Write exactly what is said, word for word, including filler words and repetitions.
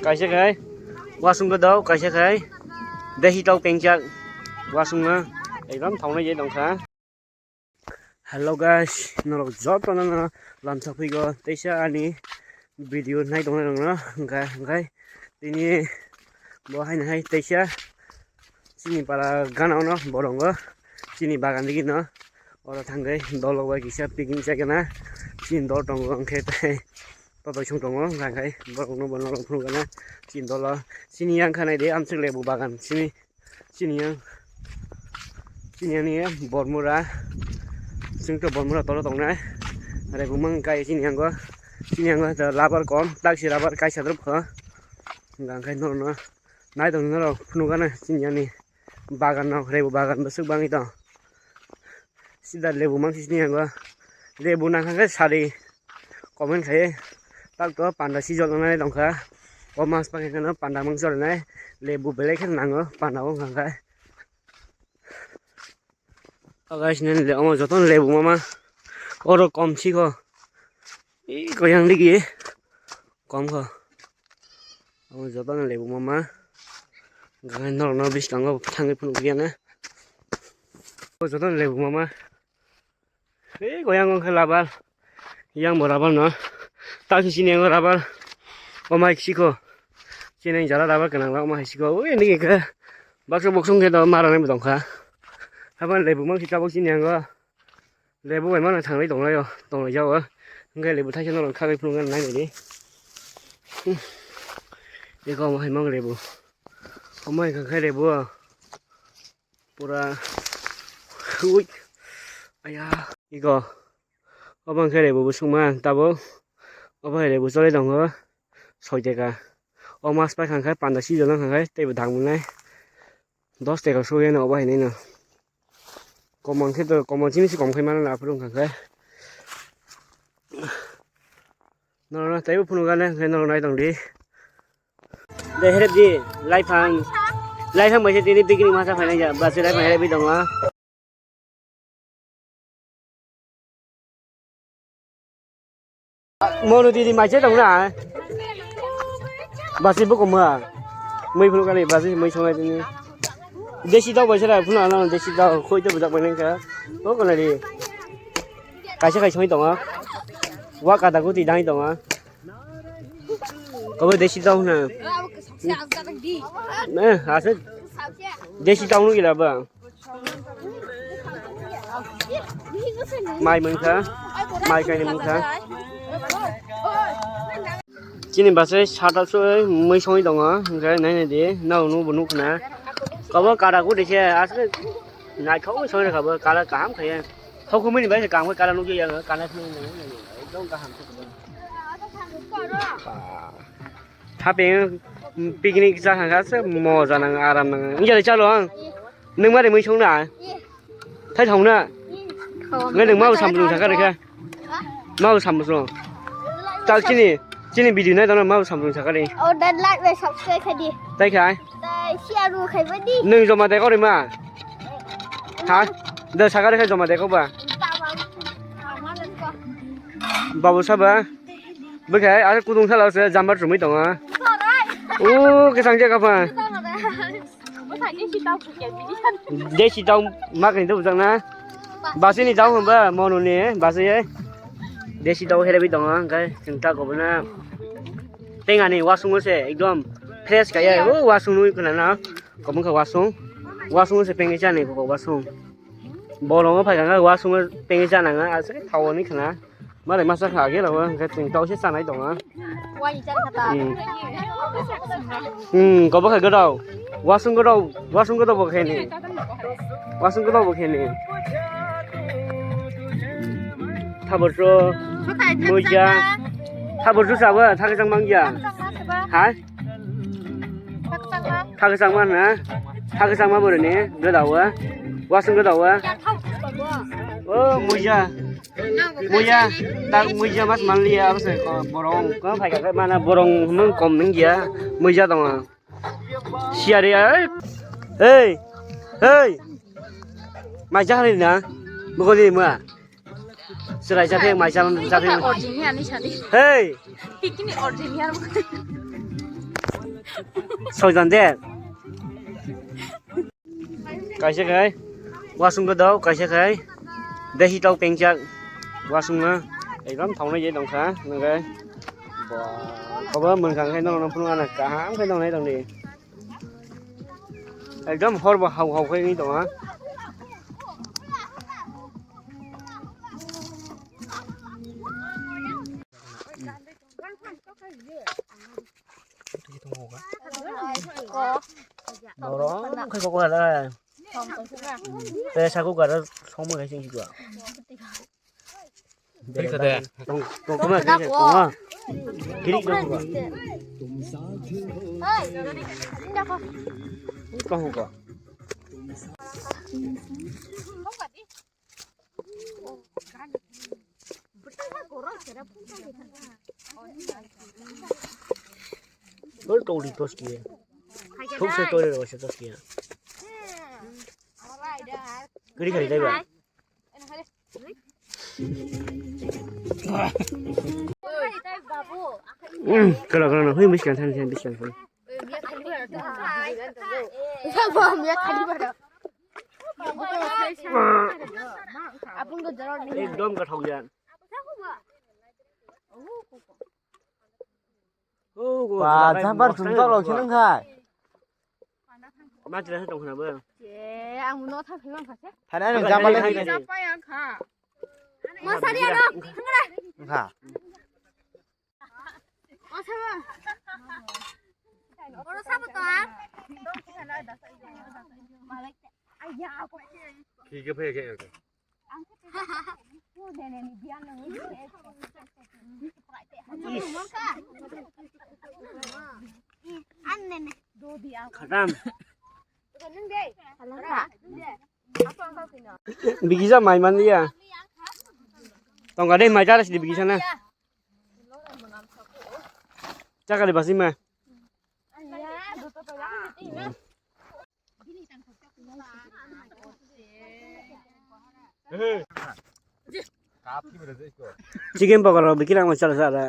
Kaisa khai wasung ko dao, kaisa khai desi tau pengjak wasung ma ekdom thaunai je tongkha. Hello guys, norok joto no lamsa phigo teisa ani video nai tongna rok no hwnkha hwnkhe tini bo haino hai teisa chini para gana no borongo chini bagan digi no oro thangwi dol rok bai kisa picnic chai kana chini dol tongo hwnkhe tei totoi song tongo hwnkha hwnkhe borok no bo norok phunuk gana chini dol o chini yang kha nai di amswk lebu bagan chini. Chini yang, chini yang ni bormura, chwng to bormura tolo tongnai. Rebumang kai chini yango, chini yango to labar kom, taksi labar kaisa drop kho. Hwnkha hwnkhe norok no nai tong norok phunukgana chini yang ni bagan no, rebu bagan bwswk bangwi tong. Sida lebu mangsi sini yango. Lebu nang khe sari comment khai. Tak to panda season nai tongkha. O mas pakai kano panda mang chornai. Lebu belai khe nango panda o hwnkha khe. O guys, nini le omo joto lebu mama. Oro kom si kho. Ih, koyang digi. Kom kho. Omo joto no lebu mama. Gangai norok no bwskango thangwi phunuk ya na. O joto no lebu mama. Ei, goyang wngkha labar. Yang bo rabar no. Taki sini yang rabar. O mai siko. Chini jara rabar kanang la, o mai siko. Ui, nigi khe. Baksa boksong khe do marang ni tongkha. Haban lebu mang si tabok sini yang go. Lebu bai mano thanglai tonglai o, tonglai jao. Hingke lebu thaisa norok khagwi phunukna nai nai di. Hmm. Eko omo hai mang lebu. Omo hai kha khe lebu. Pura. Ui. Aya. Eko. Obo hingke lebu bwswkma tabuk. Obo hai lebu choli tongo. Soi teka. O mas pai kha khe panda season wngkha khe teibo dang mwnai. Dos teka sogwi no obo hai nai no. Komon khe to, komon simi se kom khai mano na aphuru wngkha khe. Norok no teibo phunukgana hwnkhe norok nai tong di. De herep di, laiphang. Laiphang bai se tini picnic masa phainai ya, basi laiphang herep di tongo. Mono didi mai se tong na. Basi bo koma. Mui phuru kali basi mui songnai tini. Desi dao bai sera phunu ano desi dao khoi to bujak bai nangka. O kona di. Kaisa kaisa mai tongo. Wa kada guti dai tongo. Kobo desi dao na. Eh, ase. Desi dao nu gila ba. Mai mungkha, mai kaini mungkha. Chini basai sata soi mui songwi tongo, hwnkhe nai nai di, nao nubo nukhna. Kobo kada gudi se, aswk naithok songwi rwkha bo, kada kaham khaiya. Hokumuni bai se kaham khe kada nukya, kana ekdom kaham se. Thapeng picnic chakha kha se moja nang aram nang. Wngya le chalo ang. Nwng mari mui song na? Thai thong na? Ngai nwng mau samsung sakha rekha. Mau samsung. Tak chini chini video nai dona mau samsung sakha re. Order like bai subscribe khai di. Tai khai. Tai share bo khai bai di. Nwng joma de kori ma. Ha? Da sakha rekha joma de ko ba. Babu saba. Bwkhe aro kudung salo se jamba chumui tongo. O kwchang je kaphang. Desi dao ma khe bujak na. Basi ni dao hwnba mono ni basi. Desi dao herebi tongo hwnkhe chwng ta kobona. Tengani wasung se ekdom fresh kaya o wasung nui khna na. Kobong kha wasung. Wasung se pengwi chani kok wasung. Bolongo phai kha wasung pengwi chana nga aswk thawani khna. Mare masa kha age lawa hwnkhe chwng tau se chanai tongo. Wani char kha ta. Hmm. Hmm, kobo khe godao. Wasung godao, wasung godao bo khe ni. Wasung godao bo khe ni. Thabor so. Muja. Thabor so sabo thakhe chang mangya. Hai. Thakhe chang ma na. Thakhe chang ma bo ni godao. Wasung godao. O muja. Muya, tak muya mas manliya, apa sih, borong, kau pakai mana borong, mengkom nenggia, muya tong. Siari, eh, hei, hei, mai jahari na, mukoli mua, serai jape, mai jam jape, Origin ni ani sadi. Hei, Pikini origin ni ani. Soitan de. Kaisa khai wasung ko dao, kaisa khai desi tok pengjak wasung na ekdom thongnai je tongkha nang khe. Kobo mwkhang khai nono phunuk ana kaham khai tongnai tongdi. Ekdom hor bo hau hau khai wngwi tongo. Norok khai kok kara. Te saku kara songmo khai sing sikwa. Beri kade. Tong tong kuma kiri kiri kiri. Tong ko. Tol tol di tos kiye. Thok se tol ro se tos kiye. Kiri kiri dai ba. Kala kala na hui miskang than than miskang than. Ekdom gathok ya. Ba jambar sumta lo khe nang khai. Ma tira tong khna bo. Ang no tha phimang kha se. Thana nang jambar le. Jampai ang kha. Mosari ano. Kha. Oro sabo to a. Khike phai khe. Khatam. Bigisa mai man ya. Tongga deh mai taras di bigisa na. Cakali basi ma. Chicken pokora bikira mo chala chala.